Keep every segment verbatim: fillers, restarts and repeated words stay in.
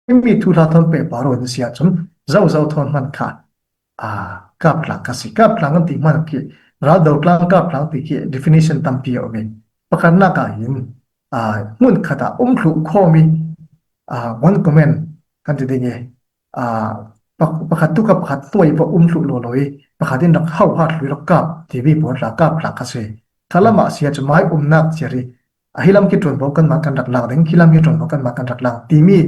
himi thuhla thawn pehpar rawh in si ahcun, Zozo thawn hman kha, aa, Kaptlang kha si. Kaptlang kan ti hman khi, Raldo tlang, Kaptlang ti khi definition tampi a um i, pakhatnak ah hin, aa, hmun khat ah um thluh khawm i, aa, one command kan ti ding i, aa, pa-, pakhat tuk ah pakhat hnuai va um thluh lo lo i, pakhat in rak hauhat hlui rak kap timi pawl tla Kaptlang kha si. Khalam ah si ahcun mai umnak ciar i, a hi lam khi ṭuanvo kanmah kan rak lak ding, khi lam khi ṭuanvo kanmah kan rak lak timi,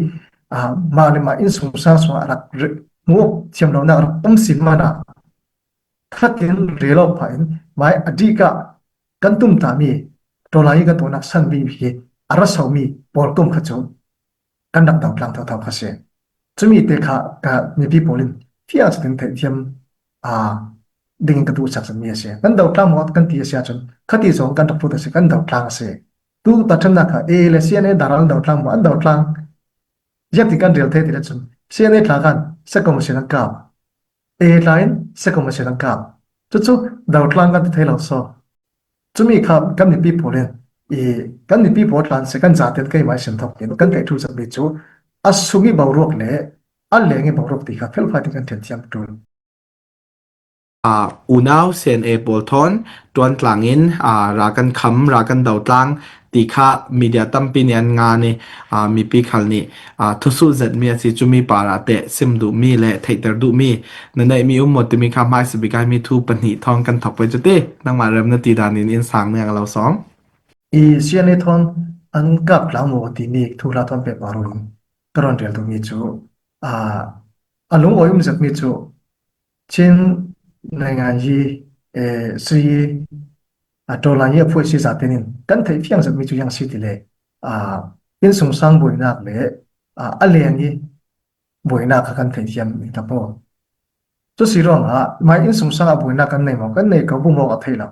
aa, mah le mah innsungsang sungah rak re-, hmuak thiam lonak rak um sin hmanah khatin rel awk phah in mai a dik ah kan tumtahmi, ṭawlai i kan tuahnak san bik hi a ra somi pawlkom kha cu kan rak dotlang thotho kha si. Cumi te kha, aa, mipi pawl in fiang zetin theihthiam, aa, dingin ka duhsak zetmi a si. Kan dotlang maw kan ti a si ahcun, khati zong kan rak lut a si, kan dotlang a si. Tu tahṭhimnak kha A A le C N A daral an dotlang maw, an dotlang. Ziah ti kan rel thei ti le cun, C N A tla khan Secom a si an kap. A A tla in Secom a si an kap. Cucu dotlang kan ti thei lo saw. Cumi kha kan mipi pawl in, i, kan mipi pawl tla in si, kan zate in keimah i sin thawk in kan kaih ṭul zetmi cu a sung i boruak le a leng i boruak ti kha felfai in kan ṭhiamṭhiam ṭul. Aa, unau C N A pawl thawn ṭuan tlang in, aa, ra kan kham, ra kan dotlang ti kha media tampi nih an ngan i, aa, mipi khal nih, aa, thusuh zetmi a si, cumi par ah teh sim duhmi le theihter duhmi na neihmi um maw timi kha hmaisa bik ah mi thu pahnih thawn kan thawk pei cu ti, nangmah rem na ti dan in in sang niang a lo sawm. I C N A thawn an kap tlang maw timi thuhla thawn pehpar rawh in ka rawn rel duhmi cu, aa, a lungawi um zetmi cu Chin naingan yi, eh, si, a, ṭawlai i a phuai si zate in kan theih fiang zetmi cu ziang si ti le, aa, innsungsang buainak le, aa, a leng i buainak kha kan theithiam i tak maw? Cu si ruangah mai innsungsang ah buainak kan nei maw? Kan nei ko bu maw a thei lo.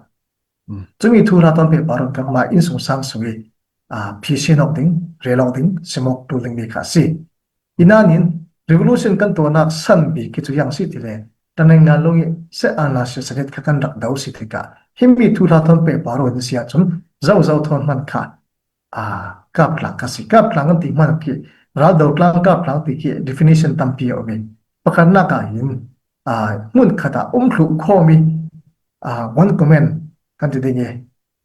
Mm. Cumi thuhla thawn pehpar rawh in kan mai innsungsang sung i, aa, phisi awk ding, rel awk ding, sim awk ṭul dingmi kha a si. Hi nain revolution kan tuahnak san bik khi cu ziang si ti le, ṭanai ngan lung i se ana si sanit kha kan rak do si tikah, himi thuhla thawn pehpar rawh in si ahcun Zozo thawn hman kha, aa, Kaptlang kha si. Kaptlang kan ti hman khi, Raldo tlang, Kaptlang ti khi definition tampi a um i, pakhatnak ah hin, aa, hmun khat ah um thluh khawm i, aa, one command kan ti ding i,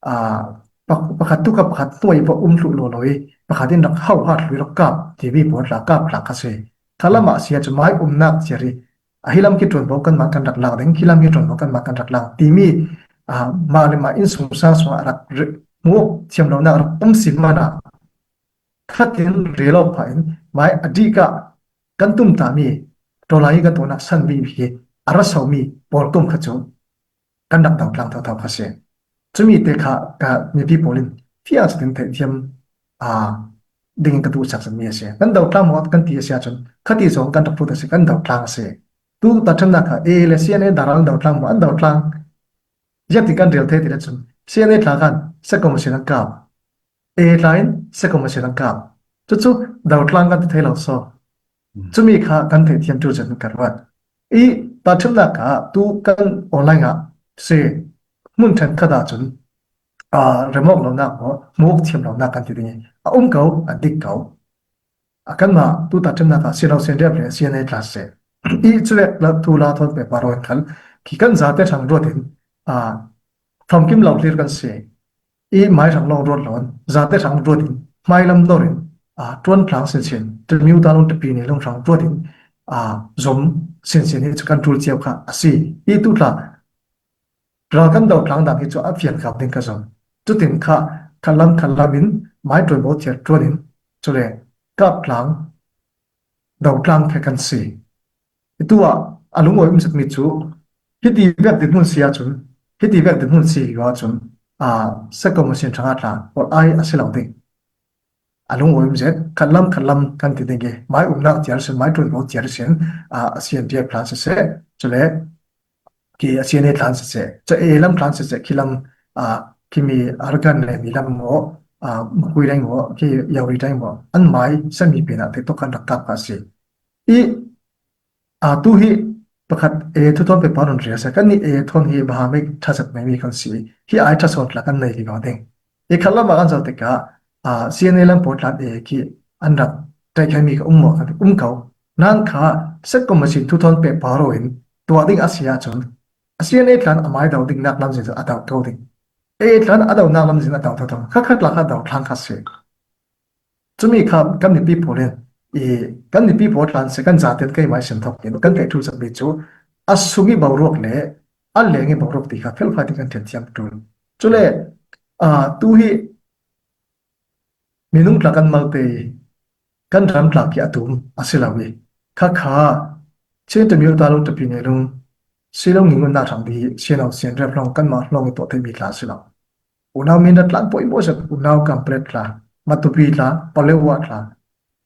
aa, pa-, pakhat tuk ah pakhat hnuai va um thluh lo lo i, pakhat in rak hauhat hlui rak kap timi pawl tla Kaptlang kha si. Khalam ah si ahcun mai umnak ciar i, a hi lam khi ṭuanvo kanmah kan rak lak ding, khi lam khi ṭuanvo kanmah kan rak lak timi, aa, mah le mah innsungsang sungah rak re-, hmuak thiam lonak rak um sin hmanah khatin rel awk phah in mai a dik ah kan tumtahmi, ṭawlai i kan tuahnak san bik hi a ra somi pawlkom kha cu kan rak dotlang thotho kha si. Cumi te kha, aa, mipi pawl in fiang zetin theihthiam, aa, dingin ka duhsak zetmi a si. Kan dotlang maw kan ti a si ahcun, khati zong kan rak lut a si, kan dotlang a si. Tu tahṭhimnak kha A A le C N A daral an dotlang maw, an dotlang. Ziah ti kan rel thei ti le cun, C N A tla khan Secom a si an kap. A A tla in Secom a si an kap. Cucu dotlang kan ti thei lo saw. Mm. Cumi kha kan theithiam ṭul zetmi ka ruat. I tahṭhimnak ah tu kan online ah si, hmun ṭhenkhat ah cun, aa, rem awk lonak maw, hmuak thiam lonak kan ti ding i a um ko, a dik ko. A kanmah tu tahṭhimnak ah C N O, C N R F le C N A tla siseh, i cuvek la thuhla thawn pehpar rawh in khal khi kan zate hrang ruat in, aa, famkim lo hlir kan si. I mai hrang lawng ruat lo in, zate hrang ruat in, hmailam dor in, aa, ṭuan tlang sinsin, timiuta lung, tipi ni lung hrang ruat in, aa, zom sinsin hi cu kan ṭul cio kha a si. I tu tla ral kan dotlang dan hi cu a fian kap ding ka zong. Cutin kha khatlam khatlam in mai ṭuanvo thiar ṭuan in, cule Kaptlang dotlang kha kan si. I tu ah a lungawi um zetmi cu hiti vek dinhmun si ahcun, hiti vek dinhmun si lio ahcun, aa, Secom a si an ṭhang ah tla, or ai a si lo ding. A lungawi um zet, khatlam khatlam kan ti ding i, mai umnak tiar sin, mai ṭuanvo tiar sin, aa, a C N T F tlan siseh, cule khi a C N A tlan siseh, cu A A lam tlan siseh, khi lam, aa, khimi Arakan le mi lam maw, aa, Makui dai maw, khi Yauri dai maw, an mai sami pinah te tuk kan rak kap kha a si. I, aa, tu hi pakhat, A A thu thawn pehpar nun rial se, kan nih A A thawn hi mahamik ṭha zet mai mi kan si. Hi ai ṭha sawn tla kan nei vivo ding. I khatlam ah kan zoh tikah, aa, C N A lam pawl tlan A A khi an rak try khai mi kha um maw, kha um ko. Nang kha set commission thu thawn pek pah rawh in tuah ding a si ahcun, a C N A tlan a mai do ding nak lam zin a do ko ding. A tlan a do nak lam zin a do thotho. Kha khat la kha do thlang kha si. Cumi kha kan mipi pawl in, i, kan mipi pawl tlan si kan zaten keimah sin thawk in kan kaih thu sakmi cu a sung i boruak le a leng i boruak ti kha felfai ti kan ṭhian thiam ṭul. Cule, aa, tu hi minung tla kan malte i kan ram tla khi a tum a si lo i, kha kha Chin Tamil Talu Tapi Ngelung, Silong Ngingun na hrang di, Sianau Sian Rep hlawng kanmah hlawng i tuah theimi tla a si lo. Unau Mindat tla an pawimawh zet, unau Kamplet tla, Matupi tla, Palewa tla,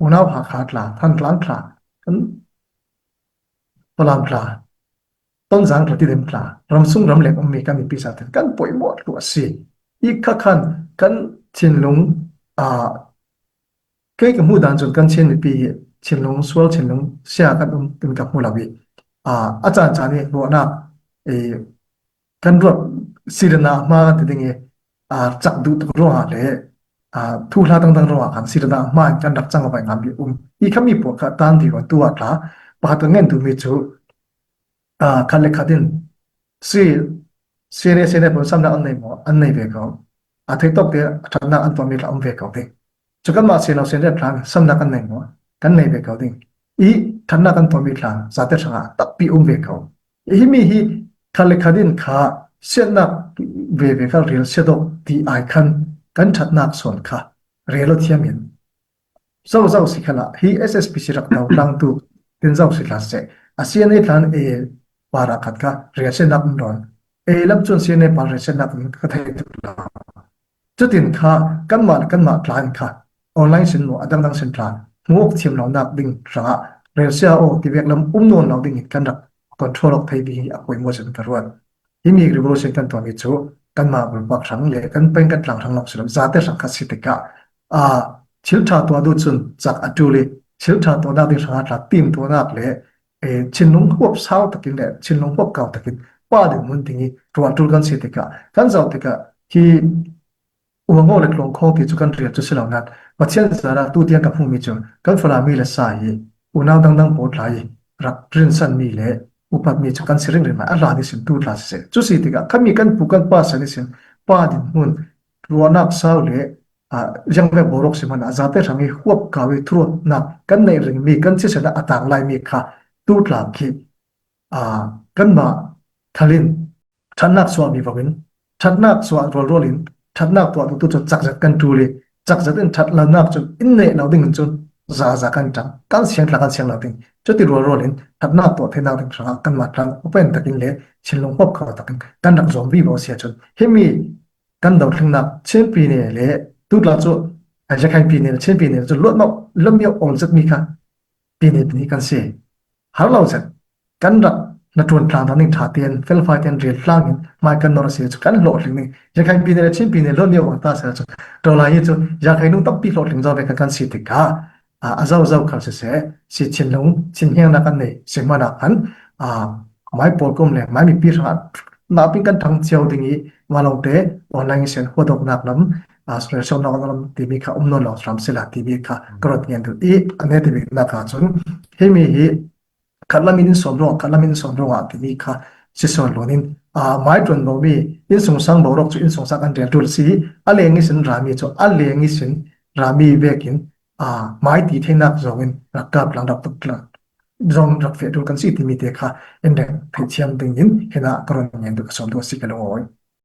unau Hakha tla, Thantlang tla, kan Falam tla, Tonzang tla, Tidem tla, ramsung ramleng ummi kan mipi zaten kan pawimawh tlu a si. I kha khan kan thinlung, aa, kei ka hmuh dan cun kan Chin mipi hi thinlung sual, thinlung sia kan um in ka hmu lo i, aa, a caan caan i ruahnak, i, kan ruat sirina hma kan ti ding i, aa, cak duh tuk ruangah le, aa, thuhla dangdang ruangah khan sirina hma in kan rak cang a vai ngam i um. I khami pawl kha tan vivo tu ah tla pakhat ka ngen duhmi cu, aa, khat le khat in si, C N A, C N A pawl samnak an nei maw? An nei ve ko. A theitawk te a ṭhatnak an tuahmi tla um ve ko ding. Cu kanmah Sianau Sian Rep tla samnak kan nei maw? Kan nei ve ko ding. I ṭhatnak kan tuahmi tla zate hrangah takpi um ve ko. I himi hi khat le khat in kha siatnak veve kha rel siat awk ti ai khan kan ṭhatnak sawn kha rel aw thiam in, zozo si khalah hi S S P C rak do tlangtu tin zo si hlan seh. A C N A tlan e para khat kha rel siatnak um rawn. E lam cun C N A par rel siatnak um ka thei tuk lo. Cutin kha kanmah le kanmah tla in kha online sin maw a dangdang sin tla hmuak thiam lonak ding hrangah rel sia aw ti vek lam um nawn lo ding in kan rak control awk thei ding hi a pawimawh zet in ka ruat. Himi revolution kan tuahmi cu kanmah bulpak hrang le kan peng kan tlang hrang lawng si lo, zate hrang kha si tikah, aa, thil ṭha tuah duh cun cak a ṭul i thil ṭha tuahnak ding hrangah tla timtuahnak le, eh, thinlung huap sau takin le thinlung huap kau takin pa dinhmun ding i ruah ṭul kan si tikah kan zoh tikah hi uangaw le tluangkhawng ti cu kan rial cu si lo nain Pathian zarah tutiang ka hmuhmi cu kan Falam mi le sa hi unau dangdang pawl tla i rak rinsanmi le upatmi cu kan si ringring lai a hlan ihsin tu tla siseh. Cu si tikah khami kan pu kan pa san ihsin pa dinhmun ruahnak sau le, aa, ziangvek boruak si hmanah zate hrang i huap kau i thuruatnak kan neih ringmi kan thisen ah a tang laimi kha tu tla khi, aa, kanmah khal in ṭhatnak suah vivo in ṭhatnak suah rualrual in ṭhatnak tuah duhtu cu cakzet kan ṭul i cakzet in ṭhat lonak cun in neh lo ding in cun zaza kan ṭang, kan siang tla kan siang lo ding. Cuti rualrual in ṭhatnak tuah theinak ding hrangah kanmah tlang upen takin le thinlung huap kho takin kan rak zuam vivo si ahcun himi kan dothlengnak Chin pine le tu tla cu, a, Rakhine pine le Chin pine le cu luatmauh, luatmauh awl zetmi kha pine pine kan si. Har lo zet kan rak hnaṭuan tlang dang ding ṭha tein felfai tein rel tlang in hmai kan nor a si cu kan hlawhtling ding. Rakhine pine le Chin pine luatmauh awl ta si cu ṭawlai hi cu Rakhine nung tampi hlawhtling zo ve kan kan si tikah, aa, a zozo khal siseh, si thinlung, thinhengnak kan nei si hmanah khan, aa, mai pawl kum le mai mipi hrangah napi kan ṭhang cio ding i, mah lawngte online ihsin huatawknak lam, aa, relsiawmnak lam timi kha um nawn lo hram sila timi kha ka ruat ngen duh i, a nete biknak ah cun himi hi khat lam in in sawm ruangah, khat lam in in sawm ruangah timi kha si sawn luan in, aa, mai ṭuan bomi innsungsang boruak cu innsungsang kan rel ṭul a si i, a leng ihsin rami cu a leng ihsin rami vekin, aa, mai ti theinak zong in rak kap tlang rak tuk tlang zong rak feh ṭul kan si timi te kha in rek theih thiam ding in hinah ka run ngen duh ka sawm duh a si ka lungawi.